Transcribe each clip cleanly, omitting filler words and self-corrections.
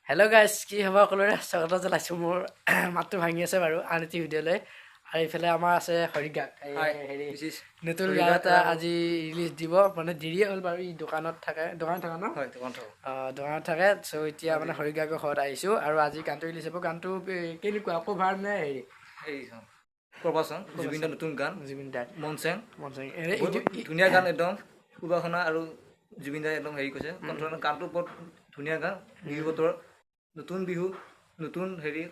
Hello' guys, কি হ'ব সকলোৰে স্বাগত জনাইছোঁ। মোৰ মাতটো ভাঙি আছে বাৰু, আন এটি ভিডিঅ'লৈ। আৰু এইফালে আমাৰ আছে হৰিগাক, এই Hi, হেৰি this is নতুন হৰিগাক। গান এটা আজি ৰিলিজ দিব, মানে দেৰিয়ে হ'ল বাৰু। ই দোকানত থাকে, দোকানত থাকে ন? হয়, দোকান থাকোঁ। অঁ, দোকানত থাকে। চ' এতিয়া মানে হৰিগাকৰ ঘৰত আহিছোঁ আৰু আজি গানটো ৰিলিজ হ'ব। গানটো কেনেকুৱা, কভাৰ নে হেৰি? হেৰি কৰবাচোন, জুবিনদাৰ নতুন গান। জুবিন দাৰ। মন চেং। মন চেং। বহুত ধুনীয়া গান একদম। সুবাসনা আৰু জুবিন দাই একদম হেৰি কৈছে কণ্ঠ। গানটো বৰ ধুনীয়া গান। বিহু বতৰত নতুন বিহু, নতুন হেৰি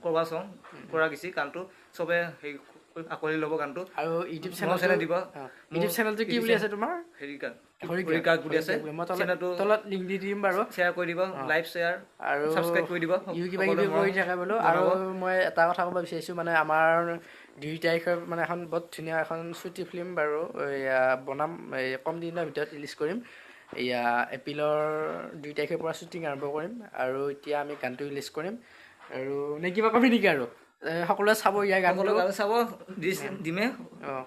কৰবা চং কৰা গৈছে। গানটো চবে হেৰি কৰি আঁকোৱালি ল'ব গানটো। আৰু ইউটিউব মৰম চেনেলটো চেনেহ দিব। ইউটিউব চেনেলটো কি বুলি আছে তোমাৰ? হেৰি গান। হৰিগাক। হৰিগাক বুলি আছে। মই তলত চেনেলটো তলত লিংক দি দিম বাৰু। শ্বেয়াৰ কৰি দিব, লাইভ শ্বেয়াৰ, আৰু ছাবস্ক্ৰাইব কৰি দিব। ইউ কিবা সকলোৱে কিবি মৰম কৰি থাকে বোলো। আৰু জনাব। মই এটা কথা ক'ব বিচাৰিছোঁ, মানে আমাৰ 2 তাৰিখৰ মানে এখন বৰ ধুনীয়া এখন চুটি ফিল্ম বাৰু এয়া বনাম, এই কম দিনৰ ভিতৰত ৰিলিজ কৰিম। এয়া এপ্ৰিলৰ 2 তাৰিখৰ পৰা শ্বুটিং আৰম্ভ কৰিম আৰু এতিয়া আমি গানটো ৰিলিজ কৰিম। আৰু নে কিবা কবি নেকি? আৰু সকলোৱে চাব ইয়াৰ গানটো। সকলো গান চাব, ৰিলিজ দিমে। অঁ।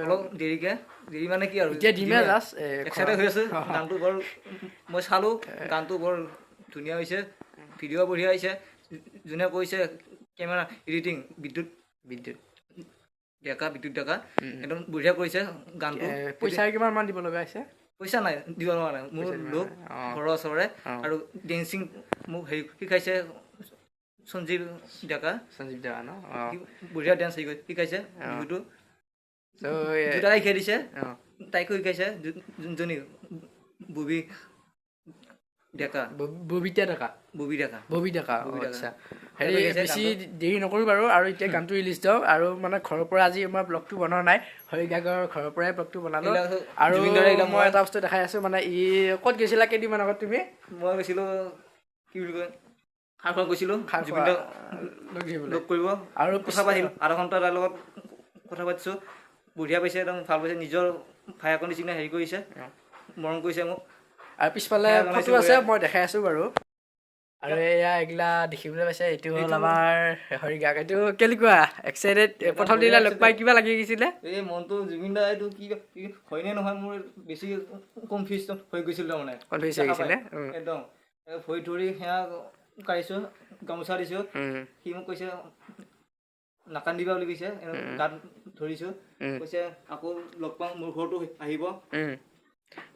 অলপ দেৰিকে, দেৰি মানে কি আৰু, এতিয়া দিমে জাষ্ট। এক্সাইটেড হৈ আছো। গানটো বৰ, মই চালোঁ, গানটো বৰ ধুনীয়া হৈছে, ভিডিঅ' বঢ়িয়া হৈছে। যোনে কৈছে কেমেৰা এডিটিং, বিদ্যুৎ বিদ্যুৎ ডেকা, বিদ্যুৎ ডেকা একদম বঢ়িয়া কৰিছে গানটো। পইচা কিমান মান দিব লগা হৈছে? পইচা নাই, দিব লগা নাই। মোৰ লোক ঘৰৰ ওচৰৰে। আৰু ডেন্সিং মোক হেৰি শিকাইছে সঞ্জীৱ ডেকা। সঞ্জীৱ ডেকা ন? অঁ। সি বঢ়িয়া ডেন্স হেৰি শিকাইছে বিহুটো। চ' দুটাই শিকাই দিছে। তাইকো শিকাইছে, যোনজনী ববী ডেকা। ববিতা ডেকা। ববী ডেকা। ববী ডেকা। ববী ডেকা। আচ্ছা, হেৰি শিকাইছে বেছি গানটো। দেৰি নকৰোঁ বাৰু আৰু এতিয়া গানটো ৰিলিজ দিওঁ। আৰু মানে ঘৰৰ পৰা আজি মই ব্লগটো বনোৱা নাই, হৰিগাগৰ ঘৰৰ পৰাই ব্লগটো বনালোঁ। এইবিলাক আৰু জুবিন দাৰ এইবিলাক মই এটা বস্তু দেখাই আছোঁ, মানে ই ক'ত গৈছিলা কেইদিনমান আগত তুমি? মই গৈছিলোঁ, কি বুলি কয়, খাৰখোৱা গৈছিলোঁ। খাৰখোৱা, জুবিন দাক লগ ধৰিবলৈ। লগ কৰিব। আৰু কথা পাতিলোঁ, আধা ঘণ্টা তাৰ লগত কথা পাতিছোঁ। বঢ়িয়া পাইছে, একদম ভাল পাইছে। নিজৰ ভায়েকৰ নিচিনা হেৰি কৰিছে, মৰম কৰিছে মোক। আৰু পিছফালে সেয়া জনাইছোঁ ফটো আছে। বঢ়িয়া। মই দেখাই আছোঁ বাৰু। আৰু এয়া এইগিলা দেখিবলৈ পাইছে, এইটো হ'ল আমাৰ হৰিগাগ। এইটো কেনেকুৱা এক্সাইটেড? প্ৰথম দিনা লগ পাই কিবা লাগি গৈছিলে? এই মনটো, জুবিন দা এইটো কি কি হয়নে নহয়, মোৰ বেছি কনফিউজ হৈ গৈছিল তাৰমানে। কনফিউজ হৈ দেখা গৈছিলে? পাই। একদম এই ভৰি ধৰি সেয়া কাঢ়িছোঁ, গামোচা দিছোঁ। সি মোক কৈছে নাকান্দিবা বুলি কৈছে। গাত ধৰিছোঁ। কৈছে আকৌ লগ পাম, মোৰ ঘৰতো আহিব।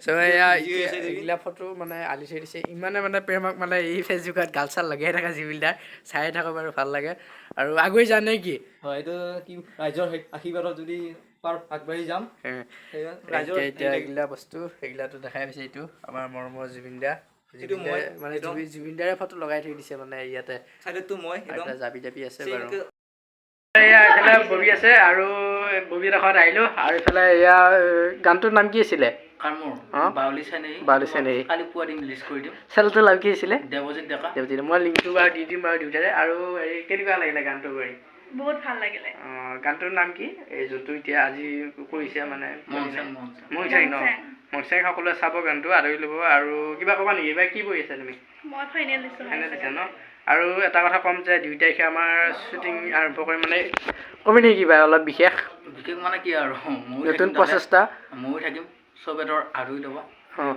চ' এয়া বিজি হৈ এতিয়া আছে নেকি? এইগিলা ফটো মানে আলি থৈ দিছে। ইমানে মানে প্ৰেমক মানে এই ফেচবুকত গাল চাল লগাই থাকে জুবিনদাৰ, চাই থাকোঁ বাৰু, ভাল লাগে। আৰু আগুৱাই যাওঁ নে কি? হয়, এইটো কি ৰাইজৰ আশীৰ্বাদত যদি পাৰোঁ আগবাঢ়ি যাম। সেয়া ৰাইজৰ এতিয়া এতিয়া হেৰি। এইগিলা বস্তু, সেইগিলাটো দেখাই পাইছে, এইটো আমাৰ মৰমৰ জুবিন দা। এইটো জুবিন মই দাই মানে একদম জুবিন দাৰে ফটো লগাই থৈ দিছে মানে ইয়াতে। চাইডতটো মই আৰু একদম এটা জাপি জাপি আছে বাৰু। চেমকে। এয়া এইফালে ববী আছে আৰু ববী ঘৰত আহিলোঁ। আৰু এইফালে এয়া গানটোৰ নাম কি আছিলে? কামোৰ। অ? বাউলি চেনেহী। বাউলি চেনেহী। কালি পুৱা দিম, ৰিলিজ কৰি দিম। চেনেলটোৰ নাম কি আছিলে? দেৱজিৎ ডেকা। দেৱজিৎ। মই লিংকটো বাৰু দি দিম বাৰু দুয়োটাৰে। আৰু হেৰি, কেনেকুৱা লাগিলে গানটো কৰি? বহুত ভাল লাগিলে। অঁ, গানটোৰ নাম কি, এই যোনটো এতিয়া আজি কৰিছে মানে? মনচেং, মনচেং। মনচেং ন? মনচেং। মনচেং। সকলোৱে চাব গানটো, আদৰি ল'ব। আৰু কিবা ক'বা নেকি? এইবাৰ কি পঢ়ি আছা তুমি? মই ফাইনেল দিছোঁ। ফাইনেল দিছা ন? আৰু এটা কথা ক'ম যে 2 তাৰিখে আমাৰ শ্বুটিং আৰম্ভ কৰিম। মানে কবি নেকি কিবা অলপ বিশেষ? বিশেষ মানে কি আৰু, ময়ো নতুন থাকিম তাতে। প্ৰচেষ্টা। ময়ো থাকিম, চবে ধৰ আদৰি ল'ব। অঁ,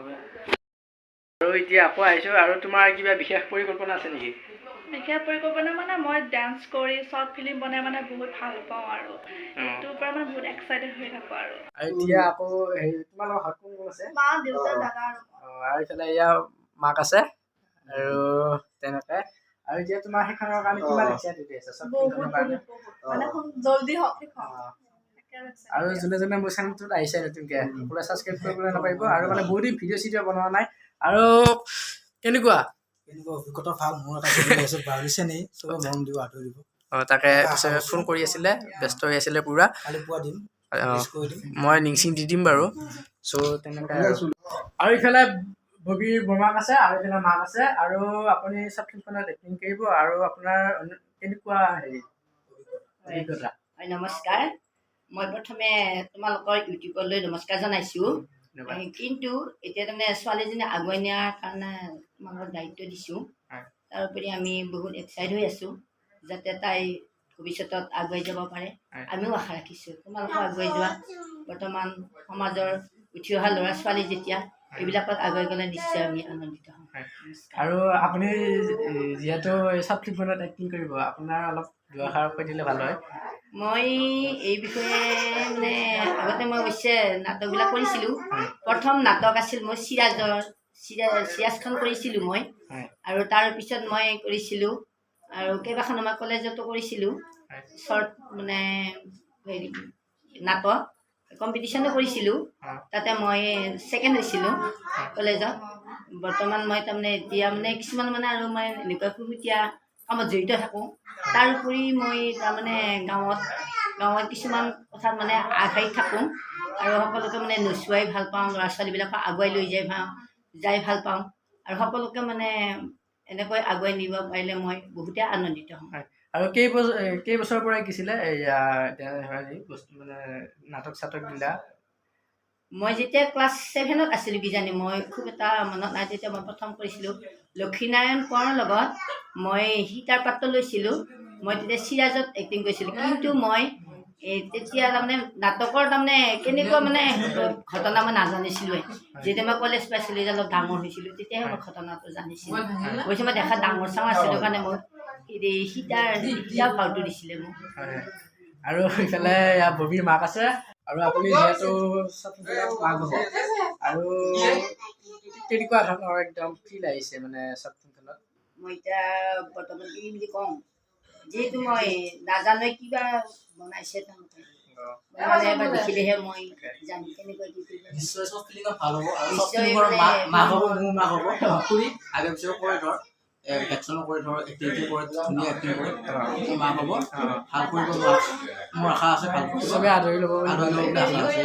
আৰু এতিয়া আকৌ আহিছোঁ। আৰু তোমাৰ কিবা বিশেষ পৰিকল্পনা আছে নেকি? বিশেষ পৰিকল্পনা মানে মই ডান্স কৰি শ্বৰ্ট ফিল্ম বনাই মানে বহুত ভাল পাওঁ আৰু সেইটোৰ পৰা মানে বহুত এক্সাইটেড হৈ থাকোঁ আৰু। আৰু এতিয়া আকৌ হেৰি, তোমালোকৰ ঘৰত কোন কোন আছে? মা, দেউতা, দাদা আৰু মই। অঁ, আৰু এইফালে এয়া মাক আছে আৰু তেনেকে। আৰু এতিয়া তোমাৰ সেইখনৰ কাৰণে কিমান এক্সাইটেড হৈ আছে, চব বহুত। ফিল্মখনৰ কাৰণে? বহুত বহুত, মানে জল্দি হওক সেইখন। একেবাৰে excited। আৰু যোনে যোনে মোৰ চেনেলটোত আহিছে নতুনকৈ, সকলোৱে ছাবস্ক্ৰাইব কৰিবলৈ নাপাৰিব। আৰু মানে বহুত দিন ভিডিঅ' চিডিঅ' বনোৱা নাই। আৰু কেনেকুৱা? কেনেকুৱা অভিজ্ঞতা ভাল। মোৰ এটা ছবি আছে বাউলি চেনেহী, চবে মৰম দিব, আদৰি দিব। অঁ, তাকে পিছে ফোন কৰি আছিলে, ব্যস্ত হৈ আছিলে পূৰা। কালি পুৱা দিম, অঁ ৰিলিজ কৰি দিম। মই লিংক চিংক দি দিম বাৰু। চ' তেনেকৈ আৰু ইফালে ববীৰ বৰমাক আছে আৰু ইফালে মাক আছে। আৰু আপুনি চব ফিল্মখনত এক্টিং কৰিব আৰু আপোনাৰ কেনেকুৱা হেৰি অভিজ্ঞতা? হয়, নমস্কাৰ। মই প্ৰথমে তোমালোকৰ ইউটিউবলৈ নমস্কাৰ জনাইছোঁ। ধন্যবাদ। কিন্তু এতিয়া তাৰমানে ছোৱালীজনী আগুৱাই নিয়াৰ কাৰণে তোমালোকক দায়িত্ব দিছোঁ। তাৰোপৰি আমি বহুত এক্সাইট হৈ আছোঁ যাতে তাই ভৱিষ্যতত আগুৱাই যাব পাৰে। আমিও আশা ৰাখিছোঁ তোমালোকেও আগুৱাই যোৱা। বৰ্তমান সমাজৰ উঠি অহা ল'ৰা ছোৱালী যেতিয়া এইবিলাকত আগুৱাই গ'লে নিশ্চয় আমি আনন্দিত হ'ম। আৰু আপুনি যিহেতু এই শ্বৰ্ট ফিল্মখনত এক্টিং কৰিব, আপোনাৰ অলপ দুআষাৰ কৈ দিলে ভাল হয়। মই এই বিষয়ে মানে আগতে মই অৱশ্যে নাটকবিলাক কৰিছিলোঁ। প্ৰথম নাটক আছিল মই চিৰাজৰ চিৰাজখন কৰিছিলোঁ মই। আৰু তাৰপিছত মই কৰিছিলোঁ আৰু কেইবাখন আমাৰ কলেজতো কৰিছিলোঁ শ্বৰ্ট মানে হেৰি নাটক কম্পিটিশ্যনো কৰিছিলোঁ। তাতে মই ছেকেণ্ড হৈছিলোঁ কলেজত। বৰ্তমান মই তাৰমানে এতিয়া মানে কিছুমান মানে আৰু মই এনেকুৱা খুহুতীয়া কামত জড়িত থাকোঁ। তাৰোপৰি মই তাৰমানে গাঁৱত গাঁৱত কিছুমান কথাত মানে আগবাঢ়ি থাকোঁ আৰু সকলোকে মানে নচুৱাই ভাল পাওঁ, ল'ৰা ছোৱালীবিলাকক আগুৱাই লৈ যাই ভাল পাওঁ আৰু সকলোকে মানে এনেকৈ আগুৱাই নিব পাৰিলে মই বহুতে আনন্দিত হওঁ। আৰু কেইবছৰৰ পৰা শিকিছিলে এইয়া বস্তু মানে নাটক চাটক দিলা? মই যেতিয়া ক্লাছ 7ত আছিলোঁ কিজানি, মই খুব এটা মনত নাই, তেতিয়া মই প্ৰথম কৰিছিলোঁ লক্ষীনাৰায়ণ কোঁৱৰৰ লগত মই সীতাৰ পাত্ৰ লৈছিলোঁ। মই তেতিয়া চিৰাজত এক্টিং কৰিছিলোঁ, কিন্তু মই এই তেতিয়া তাৰমানে নাটকৰ তাৰমানে কেনেকুৱা মানে ঘটনা মই নাজানিছিলোঁৱে। যেতিয়া মই কলেজ পাইছিলোঁ, যেতিয়া অলপ ডাঙৰ হৈছিলোঁ, তেতিয়াহে মই ঘটনাটো জানিছিলোঁ। অৱশ্যে মই দেখাত ডাঙৰ চাঙৰ আছিলোঁ কাৰণে মোক এই সীতাৰ ভাওটো দিছিলে মোক। আৰু ইফালে ববীৰ মাক আছে, আৰু আপুনি যিহেতু মাক হ'ব, আৰু কেনেকুৱা ধৰণৰ একদম ফিল আহিছে মানে শ্বৰ্ট ফিল্মখনত? মই এতিয়া বৰ্তমান কি বুলি কওঁ, যিহেতু মই নাজানোৱে কিবা বনাইছে তেওঁলোকে, মানে এবাৰ দেখিলেহে মই জানিম কেনেকুৱা কি কৰিব। নিশ্চয় চব ফিল্মত ভাল হ'ব আৰু চব ফিল্মৰ মাক হ'ব, মোৰ মাক হ'ব, খুৰী আগে পিছেও কৰে, ধৰ একশ্যনো কৰে, ধৰ এক্টিং কৰে, ধুনীয়া এক্টিং কৰে, মোৰ মাক হ'ব, ভাল কৰিব মোৰ আশা আছে, ভাল কৰিব, চবে আদৰি ল'ব আদৰি ল'ব বুলি আশা আছে।